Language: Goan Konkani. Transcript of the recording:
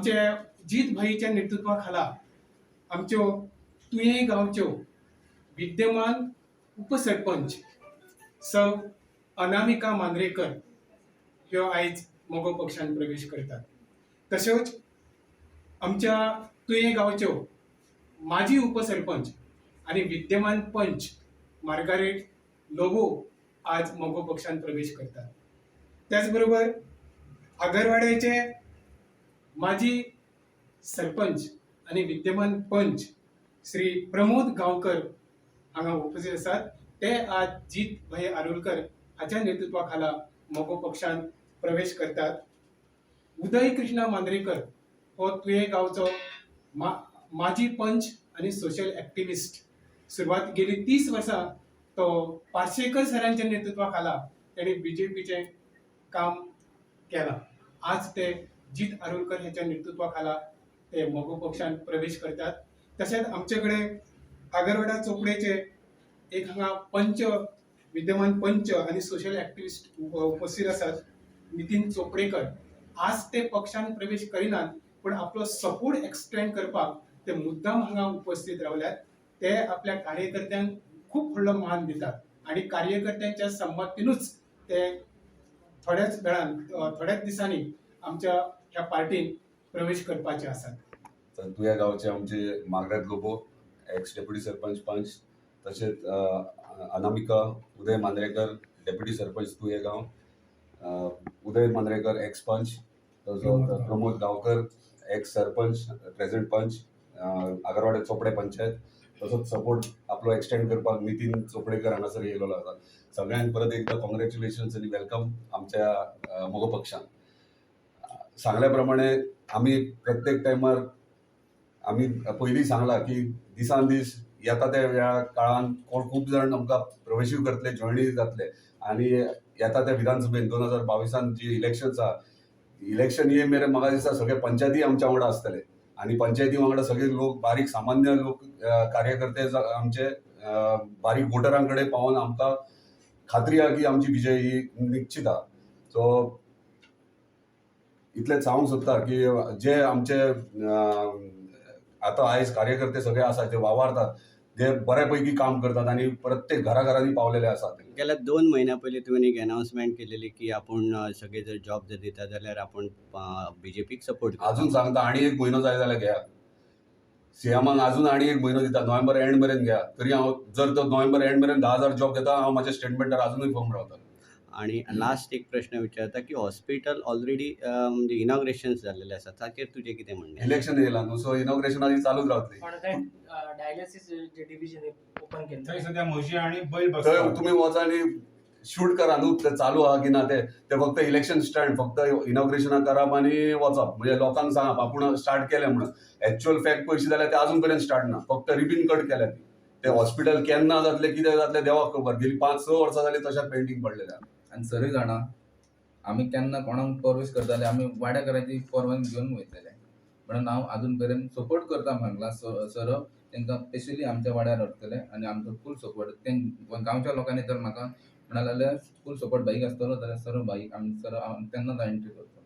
आमचे जीत भाईच्या नेतृत्वा खाला आमच्यो तुयें गांवच्यो विद्यमान उपसरपंच सौ अनामिका मांद्रेकर ह्यो आयज मगो पक्षान प्रवेश करतात. तश्योच आमच्या तुयें गांवच्यो माजी उपसरपंच आनी विद्यमान पंच मार्गारेट लोबो आज मगो पक्षान प्रवेश करतात. त्याच बरोबर आगरवाड्याचे माजी सरपंच आनी विद्यमान पंच श्री प्रमोद गांवकर हांगा उपस्थित आसात. ते आज जीत भाई आरोलकर हाच्या नेतृत्वा खाला मगो पक्षान प्रवेश करतात. उदय कृष्णा मांद्रेकर हो तुयें गांवचो माजी पंच आनी सोशल एक्टिविस्ट. सुरवात गेली 30 वर्सां तो पार्शेकर सरांच्या नेतृत्वा खाला तेणी बीजेपीचें काम केलां. आज ते जीत आरोलकर ह्याच्या नेतृत्वा खाला ते मगो पक्षान प्रवेश करतात. तशेंच आमचे कडेन आगरवाडा चोपडेचे एक हांगा पंच, विद्यमान पंच आनी सोशल एक्टिविस्ट उपस्थित आसात, नितीन चोपडेकर. आज ते पक्षान प्रवेश करिनात, पूण आपलो सपोर्ट एक्सटेंड करपाक ते मुद्दाम हांगा उपस्थित रावल्यात. ते आपल्या कार्यकर्त्यांक खूब व्हडलो मान दितात आनी कार्यकर्त्यांच्या संमतीनूच ते थोड्याच वेळान, थोड्याच दिसांनी आमच्या ह्या पार्टीन प्रवेश करपाचे आसात. तर तुया गांवचे आमचे Margaret Lobo, x deputy sarpanch, पंच, तशेंच अनामिका उदय मांद्रेकर, डेप्युटी सरपंच तुये गांव, उदय मांद्रेकर, एक्स पंच, तसो प्रमोद गांवकर, एक्स सरपंच, प्रेझेंट पंच, आगरवाडे चोपडे पंचायत. तसोच सपोर्ट आपलो एक्सटेंड करपाक नितीन चोपडेकर हांगासर येयलेलो आसा. सगळ्यांक परत एकदा कॉंग्रॅच्युलेशन्स आनी welcome आमच्या मगो पक्षान. सांगल्या प्रमाणे आमी प्रत्येक टायमार आमी पयलीं सांगलां की दिसान दीस येता त्या वेळा काळान कोण खूब जाण आमकां प्रवेशूय करतले, जॉयनूय जातले आनी येता त्या विधानसभेन 2022 जी इलेक्शन्स आहा, इलेक्शन ये मेरेन म्हाका दिसता सगळे पंचायती आमच्या वांगडा आसतले आनी पंचायती वांगडा सगळे लोक, बारीक सामान्य लोक, कार्यकर्ते आमचे बारीक वोटरां कडेन पावोन आमकां खात्री आहा की आमची विजय ही निश्चित आहा. सो इतलेंच सांगूंक सोदता की जे आमचे आतां आयज कार्यकर्ते सगळे आसा, जे वावरतात, जे बऱ्या पैकी काम करतात आनी प्रत्येक घराघरांनी पावलेले आसात. गेल्या 2 म्हयन्या पयलीं तुवें एक अनाउन्समेंट केलेली की आपूण सगळे जर जॉब जर दिता जाल्यार आपूण बीजेपीक सपोर्ट करता. अजून सांगता, आनी एक म्हयनो जाय जाल्यार घेया. सीएमाक अजून आनी एक म्हयनो दिता, नोव्हेंबर एंड मेरेन घेया. तरी हांव जर तो नोव्हेंबर एंड मेरेन 10,000 जॉब घेता, हांव म्हाज्या स्टेटमेंटार अजुनूय फर्म रावता. आणि लास्ट एक प्रश्न विचारता की हॉस्पिटल ऑलरेडी म्हणजे इनॉग्रेशन जाल्लेलें आसा, ताचेर तुजें कितें म्हणणें? इलेक्शन येयला न्हू, सो इनॉग्रेशन आदी चालूच रावतली. पण थंय डायलिसीस जे डिव्हिजन ओपन केलें. थंय सध्या म्हशी आणि बैल थंय बसतात. तुमी वचा आनी शूट करा न्हू, ते चालू आहा की ना ते. ते फक्त इलेक्शन स्टंट, फक्त इनॉग्रेशना करप आनी वचप, म्हणजे लोकांक सांगप आपूण स्टार्ट केलें म्हणून. एक्च्युअल फॅक्ट पळयशी जाल्यार ते अजून पर्यंत स्टार्ट ना, फक्त रिबीन कट केल्या ती. ते हॉस्पिटल केन्ना जातलें, कितें जातलें, देवाक खबर. गेली 5-6 वर्सां जालीं तशें पेंडींग पडलेलें आहा. आनी सरूय जाणा, आमी केन्ना कोणाक प्रवेश करताले, आमी वाड्याकाराची परवानगी घेवन वयतले म्हणून हांव अजून पर्यंत सपोर्ट करता. म्हणला सर तांकां स्पेशली आमच्या वाड्यार व्हरतले आनी आमचो फूल सपोर्ट गांवच्या लोकांनी जर म्हाका म्हणा जाल्यार फूल सपोर्ट बाईक आसतलो जाल्यार सर बाईक आमी सर तेन्नाच हांव एंट्री करतलो.